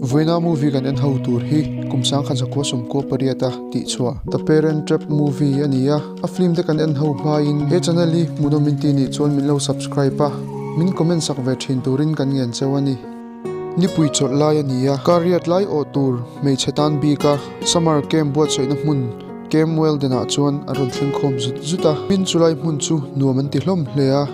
Vawiina movie kan en ho tur hi kum 1998 a tih chhuah The Parent Trap movie a ni a, a film te kan en ho hmain he channel hi hmuhnawm in ti nih chuan min lo subscribe a, min comment sak ve thin turin kan ngen cheu a ni. Nipui chawlh lai a ni a, car riat lai awh tur hmeichhe tan bik a summer camp buatsaihna hmun Camp Weldon ah chuan a rawn thleng khawm zut zut a, tin chulai hmun chu nuam an ti hlawm hle a.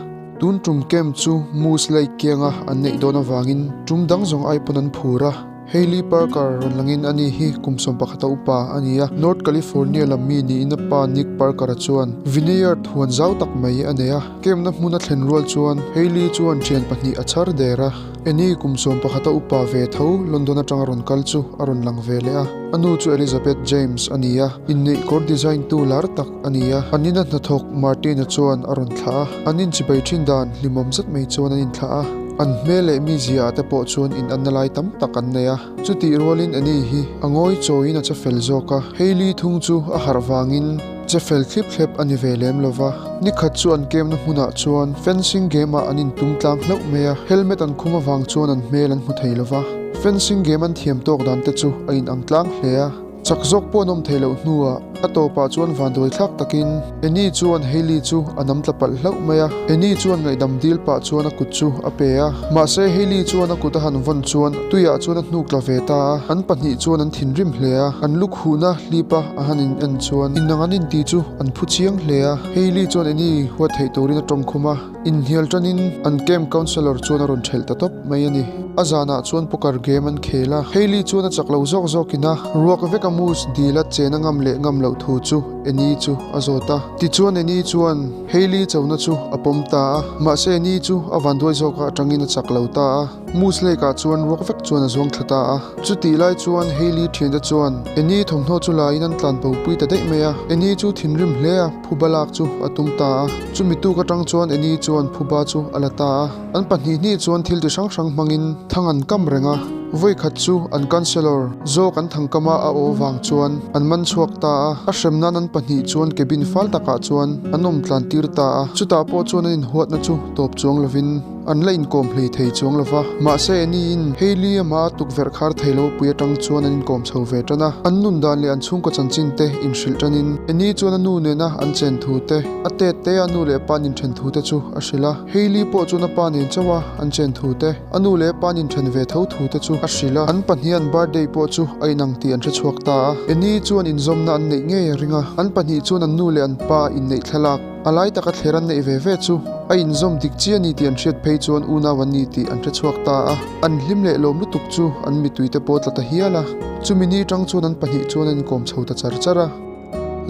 Tun tum camp chu Moose Lake kianga an neih dawn avangin tum dang zawng ai pawn an phur a. Hailey Parker rawn langin ani hi kum 11 a upa a ni a, North California lam mi niin a pa Nick Parker-a chuan vineyard huan zau tak mai a nei a. Camp na hmun a thlen rual chuan Hailey chuan thian pahnih a chhar der a. Annie kum 11 a upa ve tho London atanga rawn kal chu a rawn lang ve leh a. A nu chu Elizabeth James a ni a, inneih kawr design tu lar tak a ni a. An ina hnathawk Martin-a chuan a rawn thlah a, an inchibai thin dan hlimawm zet mai chuan an inthlah a. An hmel leh mizia ah te pawh chuan in anna lai tam tak an nei a. Chutih rualin Annie hi a ngawi chawiin a che fel zawk a, Hailey thung chu a harh vangin che fel thlip thlep a ni ve lem lo va. Nikhat chu an kemna hmunah chuan fencing game ah an intum tlang hlauh mai a, helmet an khum avang chuan an hmel an hmu thei lo va. Fencing game an thiam tawk dan te chu a inang tlang hle a. Chak zawk pawh an awm theih loh hnuah a tawpah chuan vanduai thlak takin Annie chuan Hailey chu a nam tla palh hlauh mai a. Annie chuan ngaihdam dil pah chuan a kut chu a pe a. Mahse Hailey chuan a kut a han vawn chuan tuiah chuan a hnuk tla ve ta a. An pahnih chuan an thinrim hle a. An luk huhna hlip a a han in en chuan inang an inti chu an phu chiang hle a. Hailey chuan Annie huat theih turin a tawngkhum a. Inhnial tanin an camp counsellor chuan a rawn thelh ta tawp mai a ni. A zanah chuan poker game an khel a, Hailey chuan a chak lo zawk zawkin a ruak vek a moose dil a chen a ngam leh ngam loh thu chu Annie chu a zawt a. Tichuan Annie chuan Hailey chona chu a pawm ta a, mahse Annie chu a vanduai zawkah atangin a chak lo ta a. Moose Lake ah chuan ruak vek chuan a zuang thla ta a. Chutih lai chuan Hailey thiante chuan Annie thawmhnaw chu laiin an tlan bo pui ta daih mai a. Annie chu thinrim hle a, phuba lak chu a tum ta a. Chumi tuk atang chuan Annie chuan phuba chu a la ta a. An pahnih hnih chuan thil ti hrang hrang hmangin thang an kam reng a. Vawi khat chu an councillor zawk an thang kam a a aw vang chuan an man chhuak ta a. A hrem nan an pahnih chuan cabin fal takah chuan an awm tlan tir ta a. Chutah pawh chuan an inhuatna chu tawp chuang lovin An la inkawm hlei thei chuang lo va, mahse Annie-in Hailey ama tukverh khar thei lo pui atang chuan an inkawm chho ve tan a. An nun dan leh an chhungkaw chanchin te inhrilh tanin Annie chuan a nu nena an chen thu te, a tet te a nu leh pa an inthen thu te chu a hrilh a. Hailey pawh chuan a pa nen chauh a an chen thu te, a nu leh pa an inthen ve tho thu te chu a hrilh a. An pahnih an birthday pawh chu a inang tih an hre chhuak ta a. Annie chuan inzawmna an neih ngei a ring a, an pahnih chuan an nu leh an pa inneih thlalak, A lai taka thler an neih ve ve chu a inzawm dik chi a ni tih an hriat phei chuan unau an ni tih an hre chhuak ta a. An hlim leh lawm lutuk chu an mituite pawh tla ta hial a. Chumi ni tang chuan an pahnih chuan an inkawm chho ta char char a.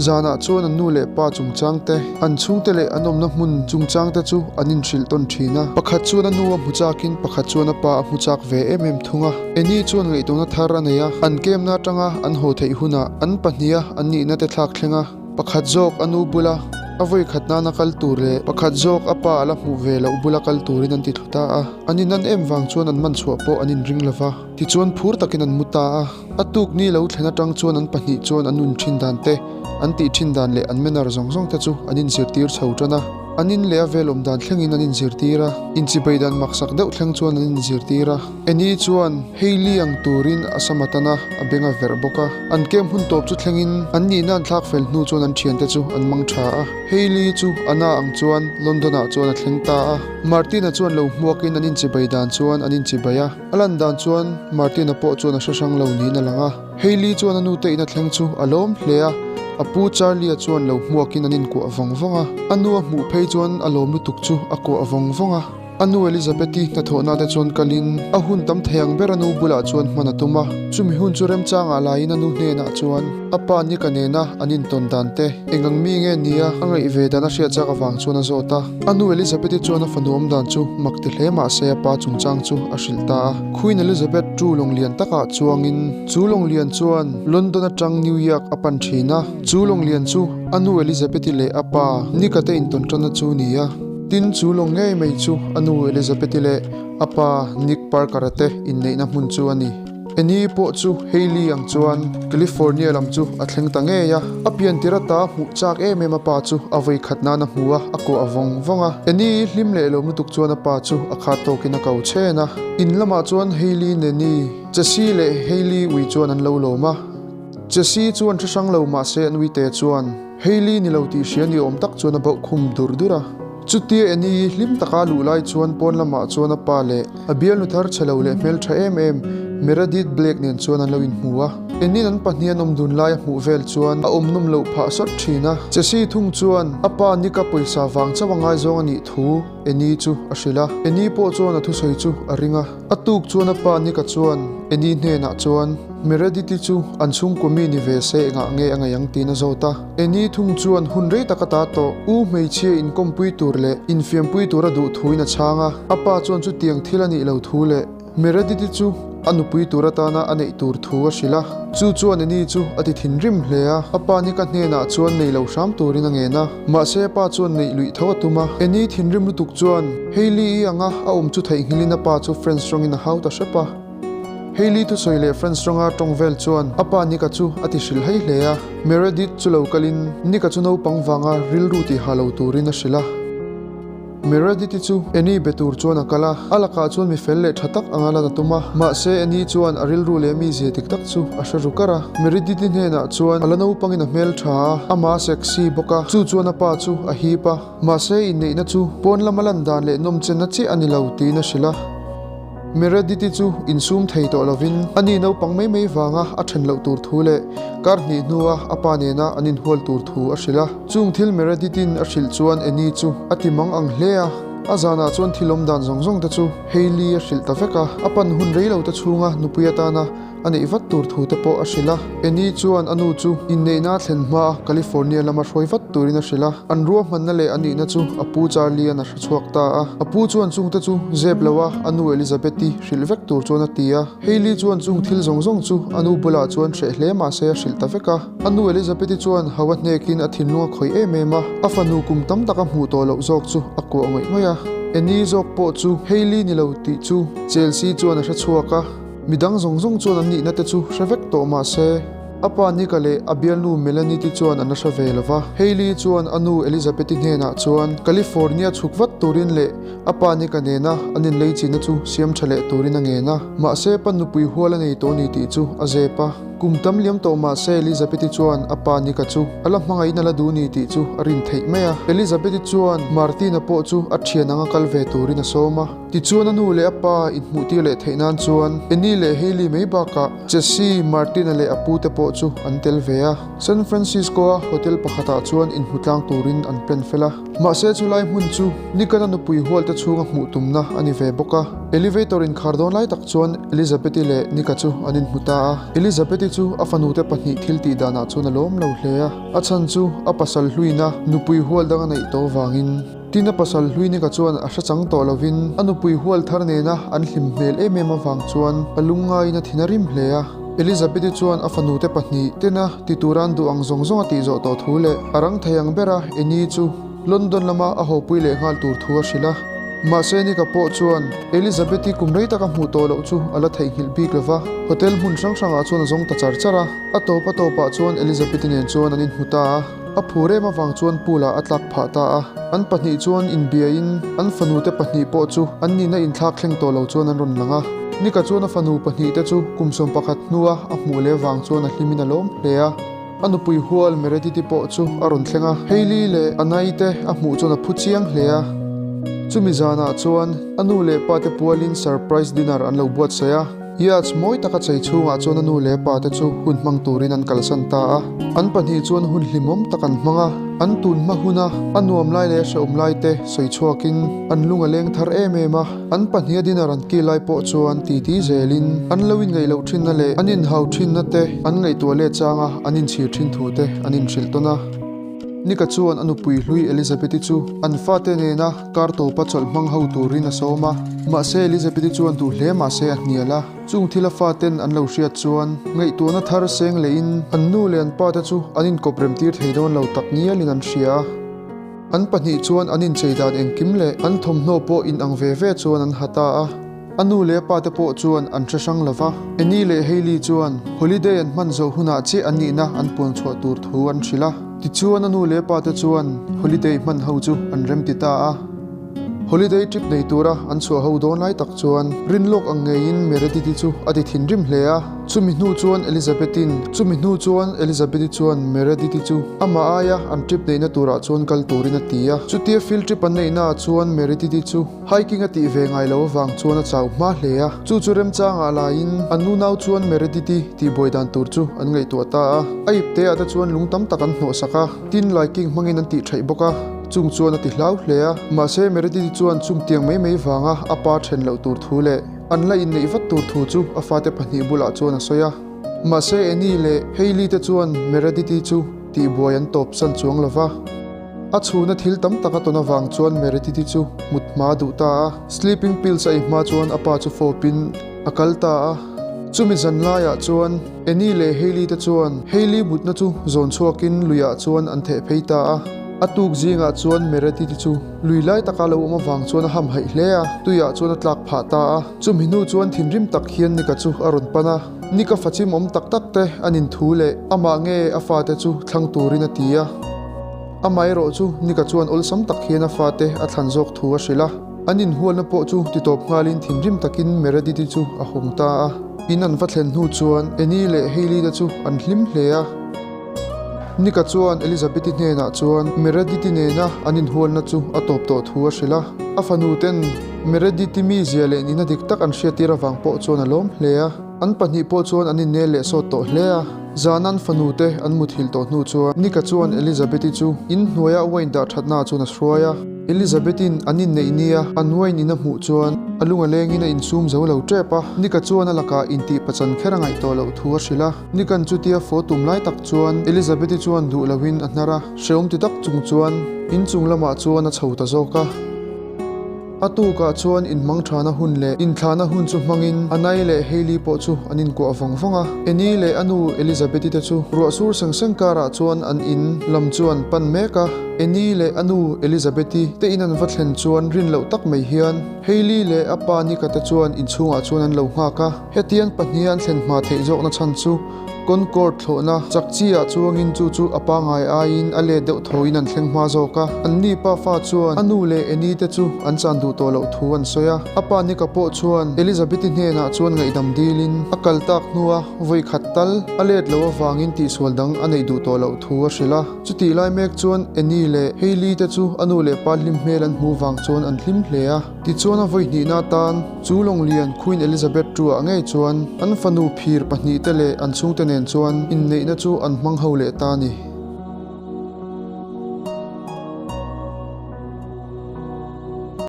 Zanah chuan an nu leh pa chungchang te, an chhungte leh an awmna hmun chungchang te chu an inhrilh tawn thin a. Pakhat chuan a nu a hmu chakin pakhat chuan a pa a hmu chak ve em em thung a. Annie chuan ngaihtuahna thar a nei a, an kemna atanga an haw theih hunah an pahniha an nihna te thlak thleng a. Pakhat zawk a nu bula a vawi khat nana kal tur leh pakhat zawk a pa a la hmuh ve loh bula kal turin an ti thlu ta a. An in an em vang chuan an man chhuah pawh an inring lo va, tichuan phur takin an mu ta a. A tuk ni lo thlen atang chuan an pahnih chuan an nun thin dan te, an tih thin dan leh an manner zawng zawng te chu an inzirtir chho tan a. An in leh a vel awm dan thlengin an inzirtir a, inchibei dan maksak deuh thleng chuan an inzirtir a. Annie chuan Hailey ang turin a sam a tan a, a beng a verh bawk a. An kem hun tawp chu thlengin an nihna an thlak fel hnu chuan an thiante chu an mang tha a. Hailey chu a na ang chuan London ah chuan a thleng ta a. Martin-a chuan lo hmuakin an inchibai dan chuan an inchibai a. A lan dan chuan Martin-a pawh chuan a hre hrang lo niin a lang a. Hailey chuan a nute in a thleng chu a lawm hle a, a pu Charlie-a chuan lo hmuakin an inkuah vawng vawng a. A nu a hmuh phei chuan a lawm lutuk chu a kuah vawng vawng a. A nu Elizabeth-i hnathawhna te chuan kalin a hun tam thei ang ber a nu bulah chuan hman a tum a. Chumi hun chu remchangah laiin a nu hnenah chuan a pa Nika nena an intawn dan te eng ang mi nge nia a ngaih ve dan a hriat chak avang chuan a zawt a. A nu Elizabeth-i chuan a fanu awm dan chu mak ti hle mah se a pa chungchang chu a hrilh ta a. Queen Elizabeth ii lawnglian takah chuangin chu lawnglian chuan London atang New York a pan thin a. Chu lawnglian chu a nu Elizabeth-i leh a pa Nika te intawn tanna chu ni a. Tin, chu lawng ngei mai chu a nu Elizabeth-i leh a pa Nick Parker-a te inneihna hmun chu a ni. Annie pawh chu Hailey ang chuan California lam chu a thleng ta ngei a. A pian tir ata hmuh chak em em a pa chu a vawi khat nan a hmu a, a kuah a vawng vawng a. Annie hlim leh lo lutuk chuan a pa chu a khat tawkin a ko chhen a. In lamah chuan Hailey Nanny, Jessie leh Hailey ui chuan an lo lawm a. Jessie chuan hre hrang lo mahse an uite chuan Hailey ni lo tih hria ni awm tak chuan a bauh khum dur dur a. Chutia Annie hlim taka luh lai chuan pawn lamah chuan a pa leh a bialnu thar chhe lo leh hmeltha em em Meredith Blake nen chuan an lo inhmu a. Annie an pahnih an awm dun lai a hmuh vel chuan a awm nawm loh phah sawt thin a. Jessie thung chuan a pa Nick-a pawisa vang chauh a ngaizawng a nih thu Annie chu a hrilh a. Annie pawh chuan a thusawi chu a ring a. A tuk chuan a pa Nika chuan Annie hnenah chuan Meredith-i chu an chhungkaw mi ni ve se engah nge a ngaih ang tiin a zawt a. Annie thung chuan hun rei tak a ta tawh. U hmeichhia inkawmpui tur leh infiampui tur a duh thuin a chhang a. A pa chuan chutiang thil a nih lo thu leh Meredith-i chu a nupui tur atana a neih tur thu a hrilh a. Chu chuan Annie chu a ti thinrim hle a. A pa Nika hnenah chuan nei lo hram turin a ngen a. Mahse a pa chuan neih luih tho a tum a. Annie thinrim lutuk chuan Hailey-i anga a awm chu theihnghilhin a pa chu French rawngin a hau ta hrep a. Hailey thusawi leh French rawnga tawng vel chuan a pa Nika chu a ti hrilh hei hle a. Meredith chu lo kalin Nika chu naupang vanga rilru tih ha lo turin a hrilh a. Meredith-i chu Annie be tur chuan a kal a, a lakah chuan mi fel leh tha tak anga lan a tum a. Mahse Annie chuan a rilru leh mizia dik tak chu a hre ru kar a. Meredith-i hnenah chuan a la naupangin a hmel tha a, amah a sexy bawk a, chu chuan a pa chu a hip a. Mahse inneihna chu pawn lama lan dan leh nawmchenna chiah a ni lo tiin a hrilh a. Meredith-i chu insum thei tawh lovin a ni naupang mai mai vanga a then loh tur thu leh kar hnih hnua a pa nena an inhual tur thu a hrilh a. Chung thil Meredith-in a hrilh chuan Annie chu a ti mang ang hle a. A zanah chuan thil awm dan zawng zawng te chu Hailey a hrilh ta vek a. A pan hun rei lo te chhunga nupui atana A neih vat tur thu te pawh a hrilh a. Annie chuan a nu chu inneihna a thlen hma a California lama hruai vat turin a hrilh a. An ruahmanna leh a nihna chu a pu Charlie-a'n a hre chhuak ta a. A pu chuan chungte chu zep lo a a nu Elizabeth-i hrilh vek tur chuan a ti a. Hailey chuan chung thil zawng zawng chu a nu bulah chuan hreh hle mah se a hrilh ta vek a. A nu Elizabeth-i chuan hau a hnekin a thinlung a khawih em em a, a fanu kum tam tak a hmuh tawh loh zawk chu a kuah ngawih ngawih a. Annie zawk pawh chu Hailey ni lo tih chu Chelsea chuan a hre chhuak a. Mi dang zawng zawng chuan an nihna te chu hre vek tawh mah se, a pa Nika leh a bialnu Melanie te chuan an la hre ve lo va. Hailey chuan a nu Elizabeth-i hnenah chuan California chhuk vat turin leh a pa Nika nena an inleichihna chu siam tha leh turin a ngen a. Mahse, pa nupui hual a nei tawh ni tih chu a zep a. Kum tam liam tawh mah se Elizabeth-i chuan a pa Nika chu a la hmangaihna la duh ni tih chu a rin theih mai a. Elizabeth-i chuan Martin-a pawh chu a thian anga kal ve turin a sawm a. Tichuan a nu leh a pa inhmuhtir leh theih nan chuan Annie leh Hailey mai bakah Jesse, Martin-a leh a pu te pawh chu an tel ve a. San Francisco-a hotel pakhatah chuan inhmu tlang turin an plan fel a. Mahse chulai hmun chu Nick-an a nupui hualte chhunga hmuh tumna a ni ve bawk a. Elevator inkhar dawn lai tak chuan Elizabeth-i leh Nick-a chu an inhmu ta a. Elizabeth-i chu a fanute pahnih thil tih danah chuan a lawm lo hle a. A chhan chu a pasal hluina nupui hual dang a neih tawh vangin. Tin a pasal Hluinika chuan a hre chang tawh lovin a nupui hual thar nena an hlim hmel em em avang chuan a lungngaiin a thin a rim hle a. Elizabeth-i chuan a fanute pahnih tena ti tura an duh ang zawng zawng a tih zawh tawh thu leh a rang thei ang bera Annie chu London lama a hawpui leh nghal tur thu a hrilh a. Mahse Nika pawh chuan Elizabeth-i kum rei taka hmuh tawh loh chu a la theihnghilh bik lova, hotel hmun hrang hrangah chuan a zawng ta char char a. A tawp a tawpah chuan Elizabeth-i nen chuan an inhmu ta a. A phur em avang chuan pool ah a tlak phah ta a, an pahnih chuan inbiain an fanu te pahnih pawh chu an nihna inthlak thleng tawh lo chuan an rawn lang a. Nika chuan a fanu pahnih te chu kum 11 hnua a hmuh leh vang chuan a hlimin a lawm hle a. A nupui hual Meredith-i pawh chu a rawn thleng a, Hailey leh Anai te a hmuh chuan a phu chiang hle a. Chumi zanah chuan a nu leh pa te pualin surprise dinner an lo buatsaih a. Yacht mawi taka chei chhungah chuan a nu leh pa te chu hun hmang turin an kalsan ta a. An pahnih chuan hun hlimawm tak an hmang a, an tun hma huna a nuam lai leh a hrehawm lai te sawi chhuakin an lung a leng thar em em a. An pahniha dinner an kil lai pawh chuan titi zelin an lo inngaih loh thinna leh an inhau thinna te an ngaihtuah leh changa an inchhir thin thu te an inhrilh tawn a. Nika chuan a nupui hlui Elizabeth-i chu an fate nena Kar tawpa chawlh hmang ho turin a sawm a, mahse Elizabeth-i chuan duh hle mahse a hnial a. Chung thil a faten an lo hriat chuan ngaihtuahna thar seng lehin an nu leh an pate chu an inkawp remtir thei dawn lo tak ngialin an hria a. An pahnih chuan an inchei dan engkim leh an thawmhnaw pawh inang ve ve chuan an ha ta a. A nu leh a pa te pawh chuan an hre hrang lo va. Annie leh Hailey chuan holiday an hman zawh hunah chiah an nihna an puan chhuah tur thu an hrilh a. Tichuan a nu leh a pa te chuan holiday hman ho chu an remti ta a. Holiday trip nei tura an chhuah ho dawn lai tak chuan rinlawk ang ngeiin Meredith-i chu a ti thinrim hle a. Chumi hnu chuan Elizabeth-in Chumi hnu chuan Elizabeth-i chuan Meredith-i chu amah aia an trip neihna turah chuan kal turin a ti a. Chutia field trip an neihnaah chuan Meredith-i chu hiking a tih ve ngai lo avang chuan a chau hma hle a. Chu chu remchangah laiin an nunau chuan Meredith-i tihbuai dan tur chu an ngaihtuah ta a. A ipteah te chuan lung tam tak an hnawhsak a, tin laiking hmangin an tihṭhaih bawk a. Chung chuan a ti hlau hle a, mahse Meredith-i chuan chungtiang mai mai vanga a pa ṭhen loh tur thu leh an la inneih vat tur thu chu a fate pahnih bulah chuan a sawi a. Mahse Annie leh Hailey te chuan Meredith-i chu tihbuai an tawp san chuang lo va. A chhuna thil tam tak a tawn avang chuan Meredith-i chu mut hma duh ta a, sleeping pills a ei hma chuan a pa chu fawpin a kal ta a. Chumi zan laiah chuan Annie leh Hailey te chuan Hailey mutna chu zawn chhuakin luiah chuan an theh phei ta a. A tuk zingah chuan Meredith-i chu lui lai taka lo awm avang chuan a hamhaih hle a, tuiah chuan a tlak phah ta a. Chumi hnu chuan thinrim tak hian Nika chu a rawn pan a. Nika fachim awm tak tak te an inthu leh amah nge a fate chu thlang turin a ti a. Amaherawh chu Nika chuan awlsam tak hian a fate a thlan zawk thu a hrilh a. An inhualna pawh chu titawp nghalin thinrim takin Meredith-i chu a hawng ta a. In an va thlen hnu chuan Annie leh Hailey te chu an hlim hle a. Nika chuan Elizabeth-i hnenah chuan Meredith-i nena an inhualna chu a tawp tawh thu a hrilh a. A fanu ten Meredith-i mizia leh nihna dik tak an hriattir avang pawh chuan a lawm hle a. An pahnih pawh chuan an innel leh sawt tawh hle a. Zan an fanu te an muthilh tawh hnu chuan Nika chuan Elizabeth-i chu in hnuaia wine dah thatnaah chuan a hruai a. Elizabeth-in an inneih nia an wine in a hmuh chuan a lung a lengin a insum zo lo tep a. Nika chuan a lakah intih pachan kher a ngaih tawh loh thu a hrilh a. Nikan chutia fo tum lai tak chuan Elizabeth-i chuan duh loin a hnar a, hreawm ti tak chung chuan inchung lamah chuan a chho ta zawk a. A tukah chuan inhmangthana hun leh inthlahna hun chu hmangin Anai leh Hailey pawh chu an inkuah vawng vawng a. Annie leh a nu Elizabeth-i te chu ruah sur seng seng karah chuan an in lam chu an pan mek a. Annie leh a nu Elizabeth-i te in an va thlen chuan rin loh tak mai hian Hailey leh a pa Nika te chuan inchhungah chuan an lo nghak a. Hetiang pahniha an thlen hma theih zawkna chhan chu Concorde thlawhna chak chi ah chuangin chu chu a pangai aiin a let deuh thoin an thleng hma zawk a. Anni pa fa chuan a nu leh Annie te chu an chan duh tawh loh thu an sawi a. A pa Nika pawh chuan Elizabeth-i hnenah chuan ngaihdam dilin a kal tak hnua vawi khat tal a let loh avangin tihsual dang a neih duh tawh loh thu a hrilh a. Chutih lai mek chuan Annie leh Hailey te chu a nu leh pa hlim hmel an hmuh vang chuan an hlim hle a. Tichuan a vawi hnihna atan chu lawnglian Queen Elizabeth ii ah ngei chuan an fanu phir pahnihte leh an chhungte nen chuan inneihna chu an hmang ho leh ta a ni.